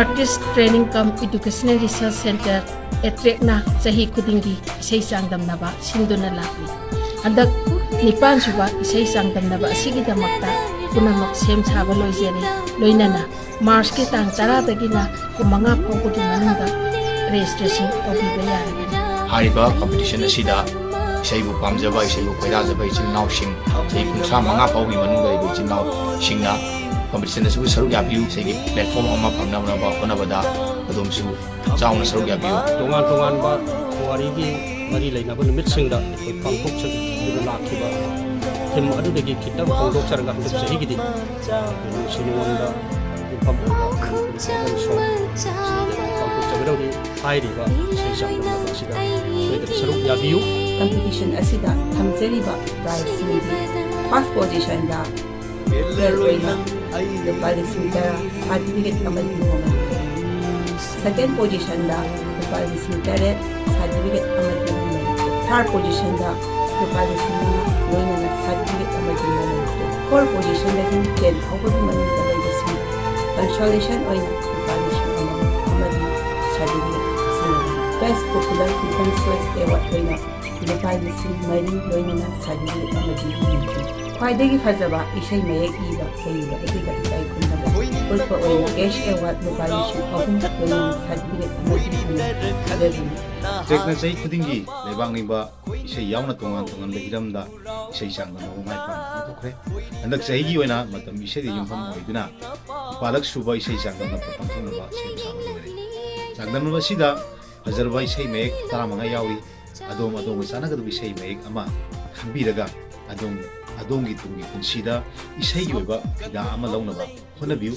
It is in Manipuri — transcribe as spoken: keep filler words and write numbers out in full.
Artist Training cum Educational Research Center, ATRECꯅ ꯆꯍꯤ ꯈꯨꯗꯤꯡꯒꯤ ꯏꯁꯩ ꯆꯥꯡꯗꯝꯅꯕ ꯁꯤꯟꯗꯨꯅ ꯂꯥꯛꯂꯤ꯫ ꯍꯟꯗꯛ ꯅꯤꯄꯥꯟ ꯁꯨꯕ ꯏꯁꯩ ꯆꯥꯡꯗꯝꯅꯕ ꯑꯁꯤꯒꯤꯗꯃꯛꯇ ꯄꯨꯝꯅꯃꯛ ꯁꯦꯝ ꯁꯥꯕ ꯂꯣꯏꯖꯔꯦ꯫ ꯂꯣꯏꯅꯅ ꯃꯥꯔꯆꯀꯤ ꯇꯥꯡ ꯇꯔꯥꯗꯒꯤꯅ ꯀꯨꯟꯃꯉꯥ ꯐꯥꯎꯕꯒꯤ ꯃꯅꯨꯡꯗ registration ꯇꯧꯕꯤꯕ ꯌꯥꯔꯒꯅꯤ꯫ ꯍꯥꯏꯔꯤꯕ competition ꯑꯁꯤꯗ ꯏꯁꯩꯕꯨ ꯄꯥꯝꯖꯕ, ꯏꯁꯩꯕꯨ ꯈꯣꯏꯗꯥꯖꯕ ꯏꯆꯤꯜ ꯏꯅꯥꯎꯁꯤꯡ, ꯆꯍꯤ ꯀꯨꯟꯊ꯭ꯔꯥ ꯃꯉꯥ ꯐꯥꯎꯒꯤ ꯃꯅꯨꯡꯗ ꯂꯩꯕ ꯏꯆꯤꯜ ꯏꯅꯥꯎꯁꯤꯡꯅ competition ꯑꯁꯤꯕꯨ ꯁꯔꯨꯛ ꯌꯥꯕꯤꯌꯨ꯫ ꯏꯁꯩꯒꯤ platform ꯑꯃ ꯐꯪꯅꯕ ꯍꯣꯠꯅꯕꯗ ꯑꯗꯣꯝꯁꯨ ꯆꯥꯎꯅ ꯁꯔꯨꯛ ꯌꯥꯕꯤꯌꯨ꯫ ꯇꯣꯉꯥꯟ ꯇꯣꯉꯥꯟꯕ ꯄꯨꯋꯥꯔꯤꯒꯤ ꯃꯔꯤ ꯂꯩꯅꯕ ꯅꯨꯃꯤꯠꯁꯤꯡꯗ ꯑꯩꯈꯣꯏ ꯄꯥꯡꯊꯣꯛꯆꯗꯨꯅ ꯂꯥꯛꯈꯤꯕ theme ꯑꯗꯨꯗꯒꯤ ꯈꯤꯇꯪ ꯍꯣꯡꯗꯣꯛꯆꯔꯒ ꯍꯟꯗꯛ ꯆꯍꯤꯒꯤꯗꯤ ꯑꯩꯈꯣꯏ ꯅꯨꯡꯁꯤ ꯅꯨꯡꯉꯣꯟꯗ ꯌꯨꯝꯐꯝ ꯑꯣꯏꯕ ꯃꯅꯤꯄꯨꯔ ꯐꯦꯁꯇꯤꯚꯦꯜ ꯁꯣ ꯁꯤꯗ ꯄꯥꯡꯊꯣꯛꯆꯒꯗꯧꯔꯤ꯫ ꯍꯥꯏꯔꯤꯕ ꯏꯁꯩ ꯆꯥꯡꯗꯝꯅꯕ ꯑꯁꯤꯗ ꯁꯣꯏꯗꯅ ꯁꯔꯨꯛ ꯌꯥꯕꯤꯌꯨ꯫ Competition ꯑꯁꯤꯗ ꯊꯝꯖꯔꯤꯕ prizeꯁꯤꯡꯗꯤ: first positionꯗ ꯒꯔꯜ ꯑꯣꯏꯅ ꯂꯨꯄꯥ ꯂꯤꯁꯤꯡ ꯇꯔꯥ certificate ꯑꯃꯗꯤ ꯃꯣꯃꯦꯟꯇꯣ꯫ Second positionꯗ ꯂꯨꯄꯥ ꯂꯤꯁꯤꯡ ꯇꯔꯦꯠ certificate ꯑꯃꯗꯤ ꯃꯣꯃꯦꯟꯇꯣ꯫ Third positionꯗ ꯂꯨꯄꯥ ꯂꯤꯁꯤꯡ ꯃꯉꯥ ꯂꯣꯏꯅꯅ certificate ꯑꯃꯗꯤ ꯃꯣꯃꯦꯟꯇꯣ꯫ Fourth positionꯗꯒꯤ ten ꯐꯥꯎꯕꯒꯤ ꯃꯅꯨꯡꯗ ꯂꯩꯕꯁꯤꯡ consolation ꯑꯣꯏꯅ ꯂꯨꯄꯥ ꯂꯤꯁꯤꯡ ꯑꯃ ꯑꯃꯗꯤ certificate ꯁꯤꯟꯅꯒꯅꯤ꯫ Best Popular People Choice Award ꯑꯣꯏꯅ ꯂꯨꯄꯥ ꯂꯤꯁꯤꯡ ꯃꯔꯤ ꯂꯣꯏꯅꯅ certificate ꯑꯃꯗꯤ ꯃꯣꯃꯦꯟꯇꯣ꯫ ꯈ꯭ꯋꯥꯏꯗꯒꯤ ꯐꯖꯕ ꯏꯁꯩ ꯃꯌꯦꯛ ꯏꯕ ꯍꯩꯕ ꯑꯗꯨꯗ ꯏꯀꯥꯏ ꯈꯨꯝꯅꯕ ꯎꯠꯄ ꯑꯣꯏꯅ cash award ꯂꯨꯄꯥ ꯂꯤꯁꯤꯡ ꯑꯍꯨꯝ ꯂꯣꯏꯅꯅ certificate ꯑꯃꯗꯤ ꯃꯣꯃꯦꯟꯇꯣ ꯄꯤꯖꯒꯅꯤ꯫ ATRECꯅ ꯆꯍꯤ ꯈꯨꯗꯤꯡꯒꯤ ꯂꯩꯕꯥꯛ ꯅꯤꯡꯕ ꯏꯁꯩ ꯌꯥꯎꯅ ꯇꯣꯉꯥꯟ ꯇꯣꯉꯥꯟꯕ ꯍꯤꯔꯝꯗ ꯏꯁꯩ ꯆꯥꯡꯗꯝꯅꯕ ꯃꯥꯏ ꯄꯥꯛꯅ ꯄꯥꯡꯊꯣꯛꯈ꯭ꯔꯦ꯫ ꯍꯟꯗꯛ ꯆꯍꯤꯒꯤ ꯑꯣꯏꯅ ꯃꯇꯝ ꯏꯁꯩꯗ ꯌꯨꯝꯐꯝ ꯑꯣꯏꯗꯨꯅ ꯅꯤꯄꯥꯜꯂꯛ ꯁꯨꯕ ꯏꯁꯩ ꯆꯥꯡꯗꯝꯅꯕ ꯄꯥꯡꯊꯣꯛꯅꯕ ꯁꯦꯝ ꯁꯥꯕ ꯂꯣꯏꯔꯦ꯫ ꯆꯥꯡꯗꯝꯅꯕ ꯑꯁꯤꯗ ꯐꯖꯔꯕ ꯏꯁꯩ ꯃꯌꯦꯛ ꯇꯔꯥꯃꯉꯥ ꯌꯥꯎꯔꯤ꯫ ꯑꯗꯣꯝ ꯑꯗꯣꯝꯒ ꯆꯥꯟꯅꯒꯗꯕ ꯏꯁꯩ ꯃꯌꯦꯛ ꯑꯃ ꯈꯟꯕꯤꯔꯒ ꯑꯗꯣꯝ ꯑꯗꯣꯝꯒꯤ ꯇꯨꯡꯒꯤ ꯄꯨꯟꯁꯤꯗ ꯏꯁꯩꯒꯤ ꯑꯣꯏꯕ ꯐꯤꯗꯥ ꯑꯃ ꯂꯧꯅꯕ ꯍꯣꯠꯅꯕꯤꯌꯨ꯫